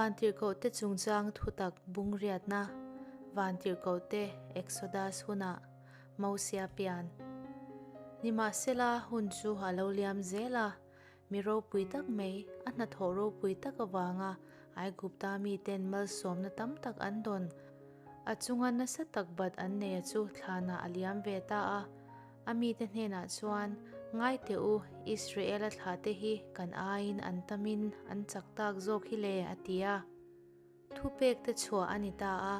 Vantirhkohte chungchang thutak bung riatna, Vantirhkohte Exodus hunah Mosia pian. Nimahsela, hun chu a lo liam zel a, mi ropui tak mai, a hnathawh ropui tak avanga Aigupta miten malsawmna tam tak an dawn. A chunga nasa tak bat an neia chu thlanah a liam ve ta a. A mite hnenah chuan, Ngai teh u, Israela thlahte hi kan aiin an tamin an chak tak zawk hi le, a ti a. Thupekte chhuah a ni ta a,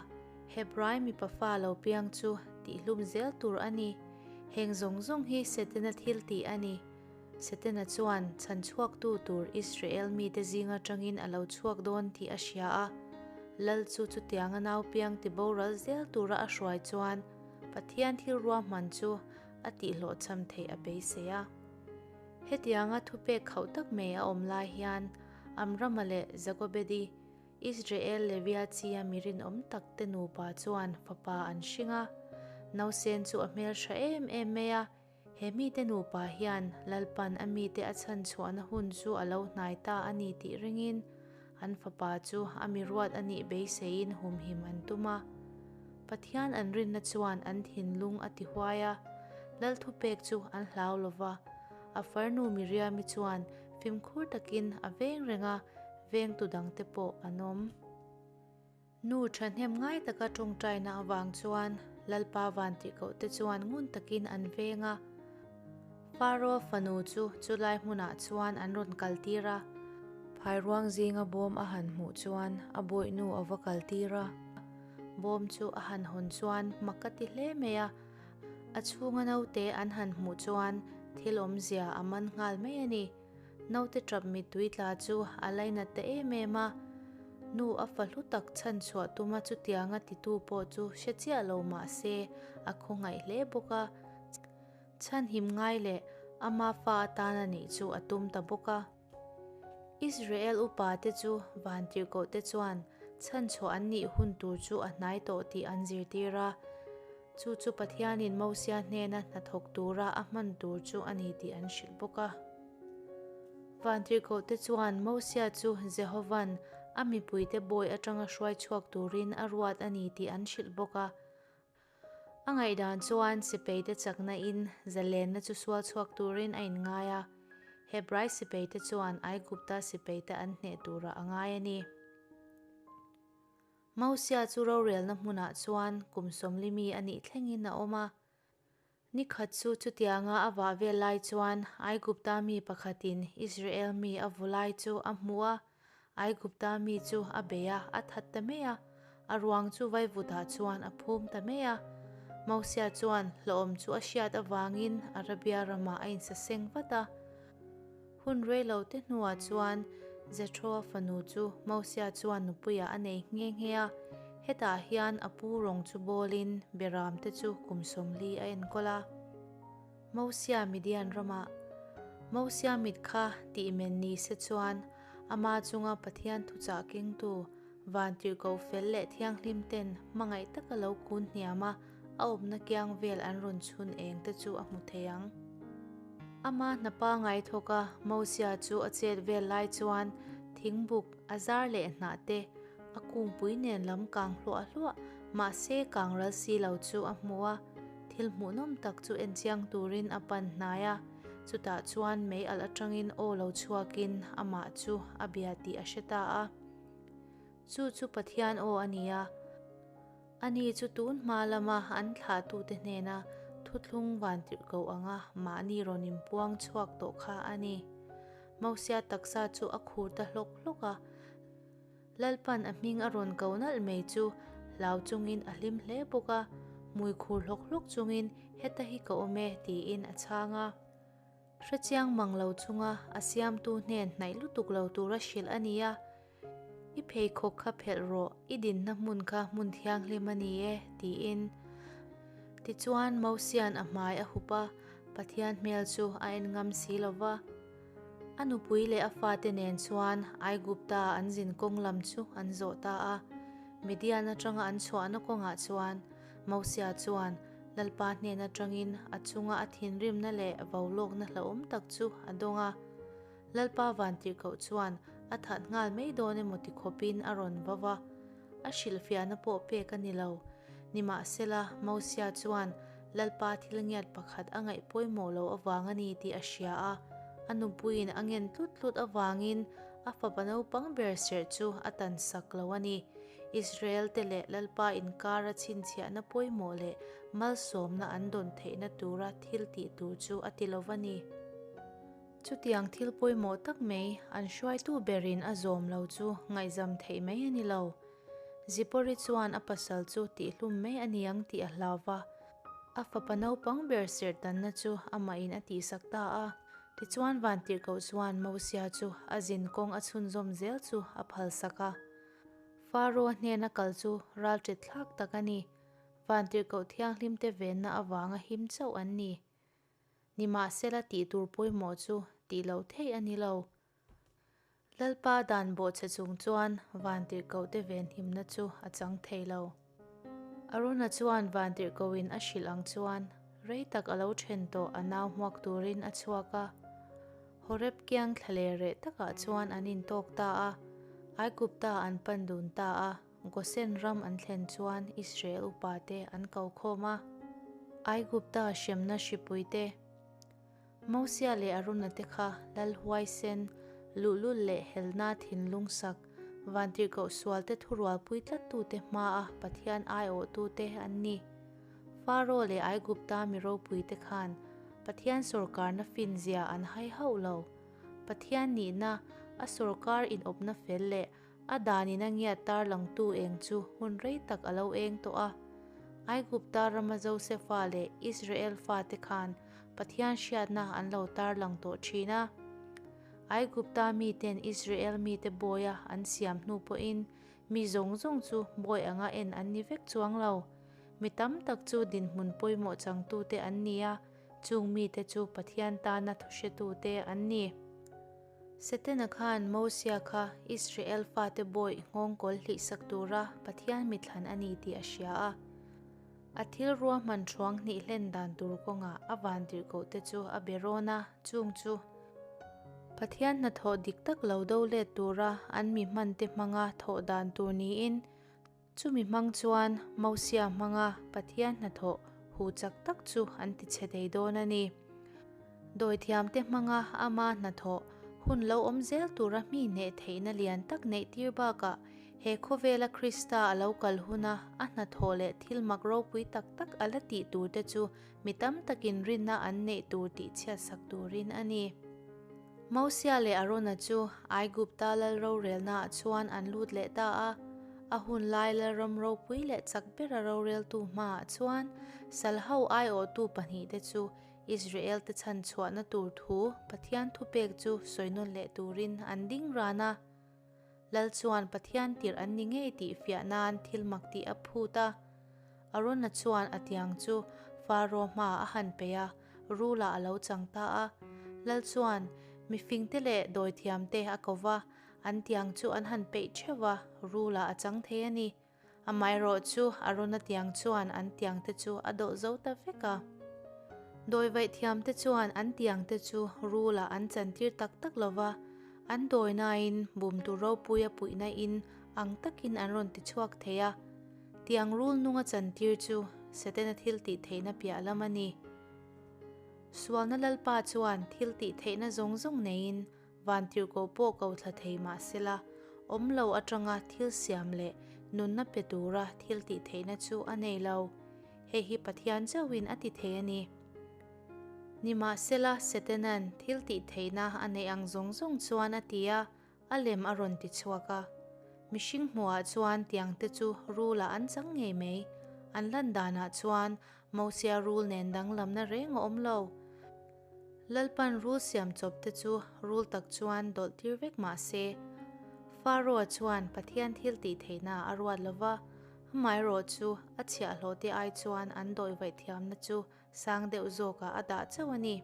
Hebrai mipa fa lo piang chu tihhlum zel tur a ni. Heng zawng zawng hi Setana thil tih a ni. Setana chuan chhan chhuaktu tur Israel mite zing atangin a lo chhuak dawn tih a hria a. Lal chu chutianga nau piang tiboral zel tura a hruai chuan Pathian thil ruahman chu a tihhlawhchham theih a beisei a. Hetianga thupek khauh tak mai a awm lai hian Amrama leh Jagobedi, Israel Levia chia mi rinawm tak te nupa chuan fapa an hring a. Nausen chu a hmel hra em em mai a, he mite nupa hian Lalpan a mite a chhan chhuahna hun chu a lo hnai ta a ni tih ringin an fapa chu a mi ruat a nih beiseiin humhim an tum a. Pathian an rinna chuan an thinlung a ti huai a, Lal thupek chu an hlau lo va. A farnu Miriami chuan fimkhur takin a veng reng a, vengtu dangte pawh an awm. Nu thahnem ngai taka tawngtaina avang chuan Lalpa Vantirhkohte chuan ngun takin an veng a. Pharaoh fanu chu chulai hmunah chuan an rawn kaltir a. Phairuang zinga bawm a han hmuh chuan a bawihnu a va kaltir a. Bawm chu a han hawn chuan mak a ti hle mai a. A chhunga naute an han hmuh chuan thil awmzia a man nghal mai a ni. Naute tap mittui tla chu a lainat ta em em a, nu a fa hlu tak chhan chhuah tuma chutianga titu pawh chu hre chiah lo mah se a khawngaih hle bawk a. Chhanhim ngai leh ama fa atana nih chu a tum ta bawk a. Israel upate chu vantirhkohte chuan chhanchhuah an nih hun tur chu a hnai tawh tih an zirtir a. Chu chu Pathianin Mosia hnena hnathawk tura a hman tur chu a ni tih an hrilh bawk a. Vantirhkohte chuan Mosia chu Jehova'n a mipuite bawi atanga hruai chhuak turin a ruat a ni tih an hrilh bawk a. A ngaihdan chuan sipaite chakna in zalenna chu sual chhuak turin a inngai a, Hebrai sipaite chuan Aigupta sipaite an hneh turah a ngai a ni. Mosia chu rorelna hmunah chuan kum 40 mi a nih thlengin a awm a. Ni khat chu chutianga a vah vel lai chuan Aigupta mi pakhatin Israel mi a vu lai chu a hmu a, Aigupta mi chu a bei a, a that ta mai a, a ruang chu vaivutah chuan a phum ta mai a. Mosia chuan hlawhawm chu a hriat avangin Arabia ramah a insaseng vat a. Hun reilo te hnuah chuan Jethro-a fanu chu Mosia chuan nupuiah a nei nghe nghe a, hetah hian a pu rawng chu bawlin Beram te chu kum 40 a enkawl a. Mosia Midian ramah Mosia mit kha tih men ni se chuan ama chunga Pathian thuchah kengtu Vantirhkoh fel leh thianghlim ten hmangaih taka lo kun hniam a, a awmna kiang vel an rawn chhun eng te chu a hmu thei ang. Ama hna pangai thawk a, Mosia chu a chet vel lai chuan thingbuk a zar leh hnah te a kungpui nen lam kang hluah hluah mahse kang ral si lo chu a hmu a, thil hmuhnawm tak chu enchiang turin a pan hnai a, chutah chuan mei alh atangin aw lo chhuakin amah chu a bia tih a hre ta a. Chu chu Pathian aw a ni a. Ani chu tun hma lama an thlahtute hnena thuthlung vantirhkoh anga mahni rawn inpuang chhuak tawh kha a ni. Mosia taksa chu a khur ta hlawk hlawk a. Lalpan a hming a rawn ko nalh mai chu hlau chungin a hlim hle bawk a, hmui khur hlawk hlawk chungin heta hi ka awm e tiin a chhang a. Hrechiang mang lo chunga a siamtu hnen hnaih lutuk lo tura hrilh a ni a, I pheikhawk kha phelh rawh, i dinna hmun kha hmun thianghlim a ni e, tiin. Tichuan, Mosia'n a hmai a hup a, Pathian hmel chu a en ngam si lo va. A nupui leh a fate nen chuan Aigupta an zin kawng lam chu an zawh ta a. Midian atanga an chhuahna kawngah chuan Mosia chuan Lalpa hnen atangin a chunga a thinrimna leh vaulawkna hlauhawm tak chu a dawng a. Lalpa Vantirhkoh chuan A that nghal mai dawn emaw ti khawpin a rawn vau va, a hrilhfiahna pawh pek a ni lo. Nimahsela, Mosia chuan Lalpa thil ngiat pakhat a ngaih pawimawh lo avang a ni tih a hria a, a nupuiin a ngen tlut tlut avangin a fapa naupang ber serh chu a tan sak lo a ni. Israel-te leh Lalpa inkara chhinchhiahna pawimawh leh malsawmna an dawn theihna tura thil tih tur chu a ti lo va ni. Chutiang thil pawimawh tak mai an hruaitu berin a zawm lo chu ngaihzam theih mai a ni lo. Zipori chuan a pasal chu tihhlum mai a ni ang tih a hlau va, a fapa naupang ber serhtanna chu amahin a tihsak ta a. Tichuan Vantirhkoh chuan Mosia chu a zin kawng a chhunzawm zel chu a phalsak a. Faro-a hnena kal chu ralṭet thlak tak a ni. Vantirhkoh thianghlimte venna avanga him chauh an ni. Nimahsela tih tur pawimawh chu tih loh theih a ni lo. Lalpa dan bawhchhe chung chuan vantirhkohte venhimna chu a chang thei lo. Aruna chuan vantirhkohin a hrilh ang chuan rei tak a lo then tawh a nau hmuak turin a chhuak a. Horeb kiang thla leh reh takah chuan an intawk ta a, Aigupta an pan dun ta a. Gosen ram an thlen chuan Israel upate an ko khawm a, Aigupta hremna hripuite, Mosia leh Arona te kha lal huaisen, luhlul leh helna thinlung sak, vantirhkoh sualte thurualpui tlattute hmaa Pathian aiawhtute an ni. Faro leh Aigupta mi ropuite khan Pathian sawrkarna finzia an hai hauh lo. Pathian nihna, a sawrkar inawpna fel leh A danin a ngiat tarlangtu eng chu hun rei tak a lo eng tawh a. Aigupta rama Josefa leh Israel fate khan Pathian hriatna an lo tarlang tawh thin a. Aigupta miten Israel mite bawia an siam hnu pawhin mi zawng zawng chu bawi anga en an ni vek chuang lo. Mi tam tak chu dinhmun pawimawh changtute an ni a, chung mite chu Pathian tana thuhretute an ni. Setana khan Mosia kha Israel fate bawih nghawngkawl hlihsak tura Pathian mithlan a ni tih a hria a. A thil ruahman thuang hnih hlen dan tur kawngah a vantirhkohte chu a be rawn a, chung chu Pathian hnathawh dik tak lo do let tura an mi hmante hmanga thawh dan tur niin Chumi hmang chuan Mosia hmanga Pathian hnathawh hu chak tak chu an ti chhe thei dawn a ni. Dawithiamte hmanga ama hnathawh hun lo awm zel tura mi hneh theihna lian tak neih tir bakah he khawvela Krista a lo kal huna a hnathawh leh thil mak ropui tak tak a la tih turte chu mi tam takin rinna an neih tur tih chhiatsak turin a ni. Mosia leh Arona chu Aigupta lal rorelnaah chuan an lut leh ta a. A hun lai lalram ropui leh chak bera roreltu hmaah chuan Salho aiawhtu pahnihte chu Israelte chhan chhuahna tur thu Pathian thupek chu sawi nawn leh turin an ding ran a. Lal chuan Pathian tirh an ni ngei tih fiah nan thil mak tih a phut a. Arona chuan a tiang chu Faro hmaah a han peih a, Rula a lo chang ta a. Lal chuan mifingte leh dawithiamte a ko va, an tiang chu an han peih theuh va, Rula a chang thei a ni. Amaherawh chu Arona tiang chuan an tiangte chu a dawh zo ta vek a. Dawivaih thiamte chuan an tiangte chu Rula an chantir tak tak lo va, an dawinain bumtu ropuia puihna in ang takin an rawn ti chhuak thei a. Tiang rul nunga chantir chu Setana thil tih theihna piah lam a ni. Sualna Lalpa chuan thil tih theihna zawng zawng neiin vantirhkoh pawh ko thla thei mah sela, awm lo atanga thil siam leh nunna pe tura thil tih theihna chu a nei lo. Hei hi Pathian chauhin a ti thei a ni. Nimahsela, Setanan thil tih theihna a neih ang zawng zawng chuan a ti a, A lem a rawn ti chhuak a. Mihring hmuhah chuan tiangte chu rul-ah an chang ngei mai. An lan danah chuan Mosia rul nen danglamna reng a awm lo. Lalpan rul siam chawpte chu rul tak chuan dawlh tir vek mah se, Pharaoh-a chuan Pathian thil tih theihna a ruat lo va, amaherawh chu a chhiahhlawhte ai chuan an dawihvaih thiamna chu Sang deuh zawkah a dah chauh a ni.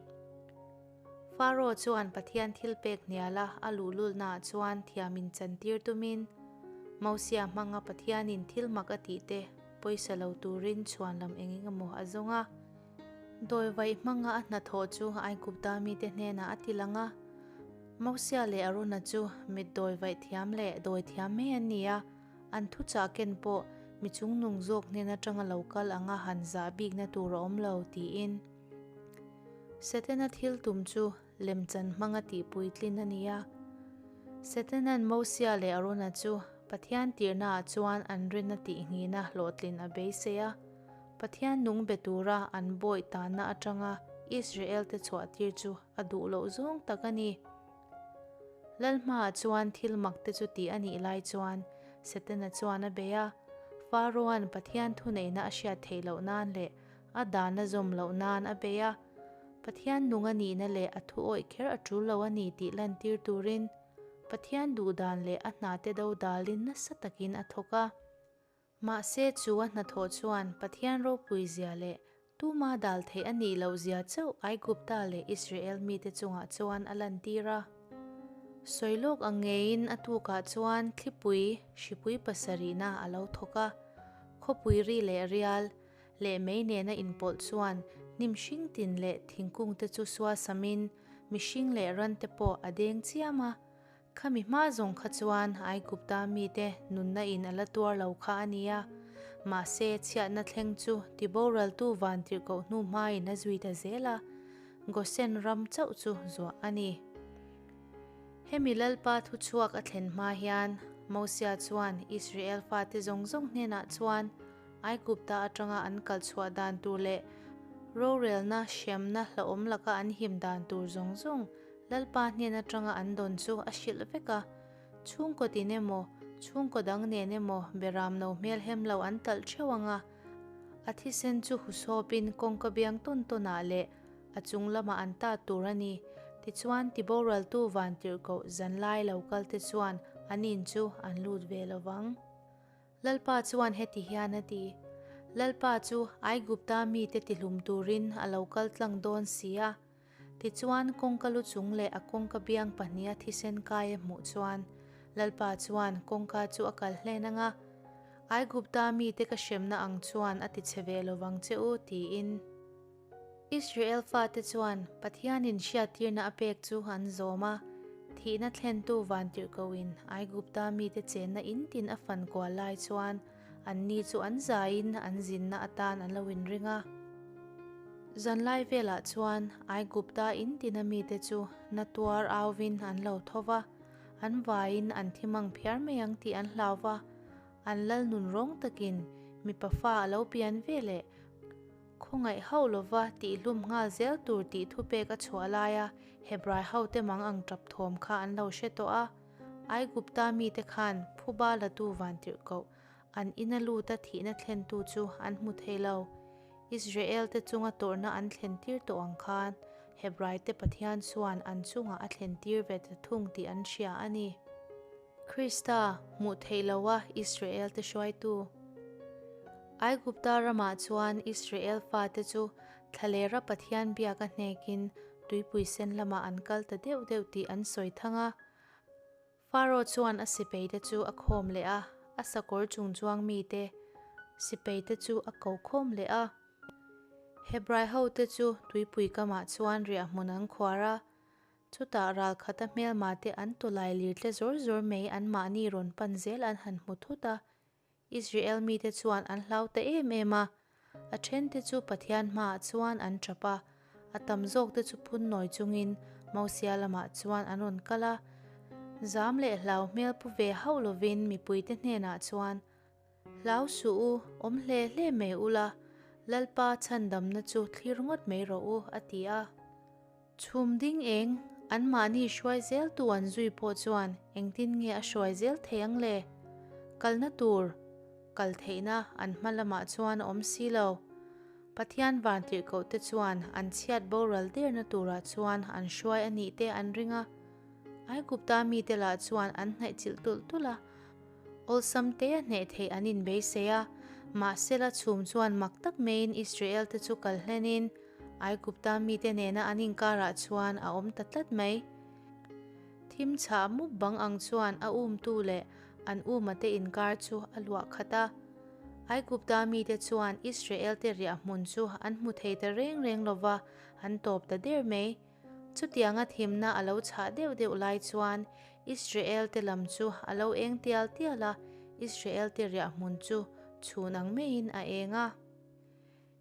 Pharaoh chuan Pathian thil pek hniala a luhlulnaah chuan thiam in chantir tumin, Mosia hmanga Pathianin thil mak a tih te pawisa lo turin chhuanlam eng eng emaw a zawng a. Dawivaih hmanga a hnathawh chu Aigupta mite hnenah a ti lang a. Mosia leh Arona chu mit dawi vaih thiam leh dawi thiam mai an ni a, an thuchah ken pawh mi chungnung zawk hnen atanga lo kal anga han zah bikna tur a awm lo, tiin. Setana thil tum chu lemchan hmanga tihpuitlin a ni a. Setana'n Mosia leh Arona chu Pathian tirhnaah chuan an rinna tihnghina hlawhtlin a beisei a. Pathian nung be tura an bawih tanna atanga Israel-te chhuahtir chu a duh loh zawng tak a ni. Lal hmaah chuan thil mak te chu tih a nih lai chuan Setana chuan a bei a, Pharaoh-a'n Pathian thuneihna a hriat theih loh nan leh a dan a zawm loh nan a bei a, Pathian nung a nihna leh a thu awih kher a tul lo a ni tih lantir turin Pathian duhdan leh a hnate dodalin nasa takin a thawk a. Mahse chu a hnathawh chuan Pathian ropui zia leh tuma dal theih a nih loh zia chauh Aigupta leh Israel mite chungah chuan a lantir a. Sawi lawk ang ngeiin a tukah chuan thlipui hripui pasarihna a lo thawk a, khawpui ri leh rial leh mei nena inpawlh chuan hnim hring tin leh thingkung te chu suasamin mihring leh ran te pawh a deng chiam a. Khami hma zawng kha chuan Aigupta mite nunna in a la tuar lo kha a nia. Mahse, chhiatna thleng chu tiboraltu vantirhkoh hnu hmain a zui ta zel a, Gosen ram chauh chu zuah a ni. Hemi Lalpa thuchhuak a thlen hma hian Mosia chuan Israel fate zawng zawng hnenah chuan Aigupta atanga an kal chhuah dan tur leh rorelna hriamna hlauhawm laka an him dan tur zawng zawng Lalpa hnen atanga an dawn chu a hrilh vek a. Chhungkaw tin emaw, chhungkaw dang nen emaw beram no hmel hem lo an talh theuh ang a. A thisen chu husawpin kawngka biang tawn tawnah leh a chung lamah an tat tur a ni. Tichuan, tiboraltu vantirhkoh zanlai lo kalte chuan an in chu an lut ve lo vang. Lalpa chuan heti hian a ti, Lalpa chu Aigupta mite tihlum turin a lo kal tlang dawn si a. Tichuan, kawngka lu chung leh a kawngka biang pahniha thisen kai a hmuh chuan, Lalpa chuan kawngka chu a kal hlen ang a, Aigupta mite ka hremna ang chuan a tichhe ve lo vang che u, tiin. Israel fate chuan Pathianin hriattirna a pek chu an zawm a, thihna thlentu vantirhkohin Aigupta mite chenna in tin a fan kual lai chuan anni chu an zaiin an zinna atan an lo inring a. Zanlai velah chuan Aigupta in tina mite chu na tuar auvin an lo tho va, an vaiin an thi mang phiar mai ang tih an hlau va, an lal nun rawng takin mipa fa a lo pian ve leh. Khawngaih hauh lova tihhlum nghal zel tur tih thupek a chhuah laia Hebrai hote mang ang tap thawm kha an lo hre tawh a. Aigupta mite khan phuba latu vantirhkoh an ina luta thihna thlentu chu an hmu thei lo. Israelte chunga tawrhna an thlentir tawh ang khan Hebraite Pathian chuan an chungah a thlentir ve ta thung tih an hria a ni. Krista hmuh theih loha Israel-te hruaitu. Aigupta ramah chuan Israel fate chu thlalera Pathian biak a hnekin tuipui sen lamah an kal ta deuh deuh tih an sawi thang a. Pharaoh chuan a sipeite chu a khawm leh a, a sakawr chungchuang mite sipeite chu a ko khawm leh a. Hebrai hote chu tuipui kamah chuan riahhmun an khuar a. Chutah ralkhata hmelmate an tawlai lir tle zawr zawr mai anmahni rawn pan zel an han hmu thut a. Israel mite chuan an hlau ta em em a, a thente chu Pathian hmaah chuan an tap a, a tam zawkte chu phun nawi chungin Mosia lamah chuan an rawn kal a. Zam leh hlau hmel pu ve hauh lovin mipuite hnenah chuan, Hlau suh u, awm hle hle mai ula, Lalpa chhandamna chu thlir ngawt mai rawh u, a ti a. Chhum ding eng, anmahni hruai zeltu an zui pawh chuan engtin nge a hruai zel thei ang le? Kalna tur, kal theihna an hma lamah chuan a awm si lo. Pathian vantirhkohte chuan an chhiat boral derna turah chuan an hruai a nih te an ring a. Aigupta mite lah chuan an hnaih chilh tulh tulh a. Awlsam te a hneh theih an inbeisei a, mahsela chhum chuan mak tak maiin Israel-te chu kal hlenin Aigupta mite nena an inkarah chuan a awm ta tlat mai. Thim chhah mup bang ang chuan a umtu leh an umate inkar chu a luah khat a. Aigupta mite chuan Israel-te riahhmun chu an hmu thei ta reng reng lo va, an tawp ta der mai. Chutianga thimna a lo chhah deuh deuh lai chuan Israel-te lam chu a lo eng tial tial a, Israel-te riahhmun chu chhun ang maiin a eng a.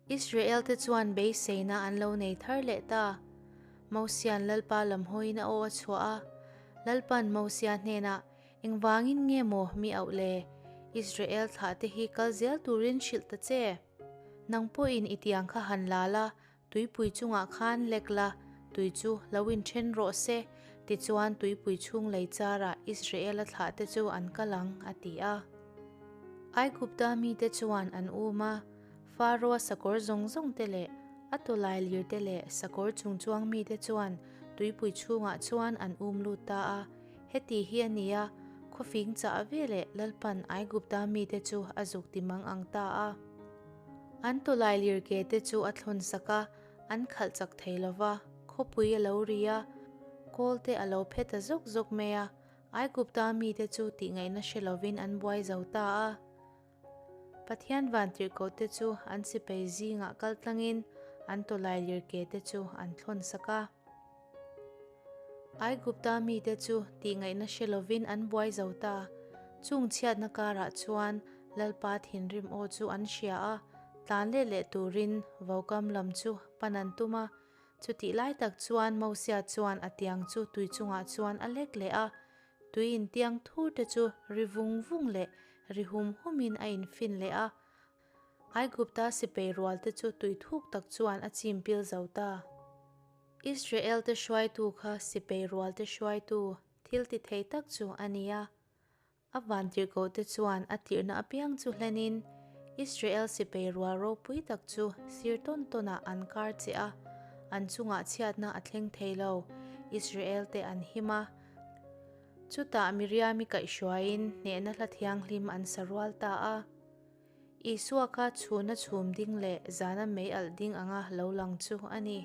Israel-te chuan beiseina an lo nei thar leh ta. Mosia'n Lalpa lam hawiin a aw a chhuah a. Lalpa'n Mosia hnenah, Engvangin nge maw mi auh le? Israel thlahte hi kal zel turin hrilh ta che. Nang pawhin i tiang kha han la la, Tuipui chungah khan lek la, tui chu lo inthen rawh se, tichuan tuipui chhung lei charah Israela thlahte chu an kal ang, a ti a. Aigupta mite chuan an um a, Faroa sakawr zawng zawng te leh a tawlai lir te leh sakawr chungchuang mite chuan tuipui chhungah chuan an um lut ta a. Heti hi a ni a, khawfing chah veleh Lalpan Aigupta mite chu a zuk ti mang ang ta a. An tawlai lirke te chu a thlawn sak a, an khalh chak thei lo va, khawpui a lo ri a, kawl te a lo phe ta zawk zawk mai a, Aigupta mite chu tihngaihna hre lovin an buai zo ta a. Pathian vantirhkoh te chu an sipai zingah kal tlangin an tawlai lirke te chu an thlawn sak a. Aigupta mite chu tihngaihna hre lovin an buai zo ta. Chung chhiatna karah chuan Lalpa thinrim aw chu an hria a, tlan leh leh turin vokam lam chu pan an tum a. Chutih lai tak chuan Mosia chuan a tiang chu tui chungah chuan a lek leh a, tui intiang thur te chu ri vung vung leh ri hum humin a infin leh a. Aigupta sipai rualte chu tui thuk tak chuan a chim pil zo ta. Israel-te hruaitu kha sipai rualte hruaitu thil ti thei tak chu a ni a. A vantirhkohte chuan a tirhna apiang chu hlenin Israel sipai rual ropui tak chu sir tawn tawnah an kar che a, an chungah chhiatna a thleng thei lo. Israel-te an him a. Chutah Miriam-i kaihhruaiin hnehna hla thianghlim an sa rual ta a. Isua kha chhuna chhum ding leh zana mei alh ding anga lo lang chu a ni.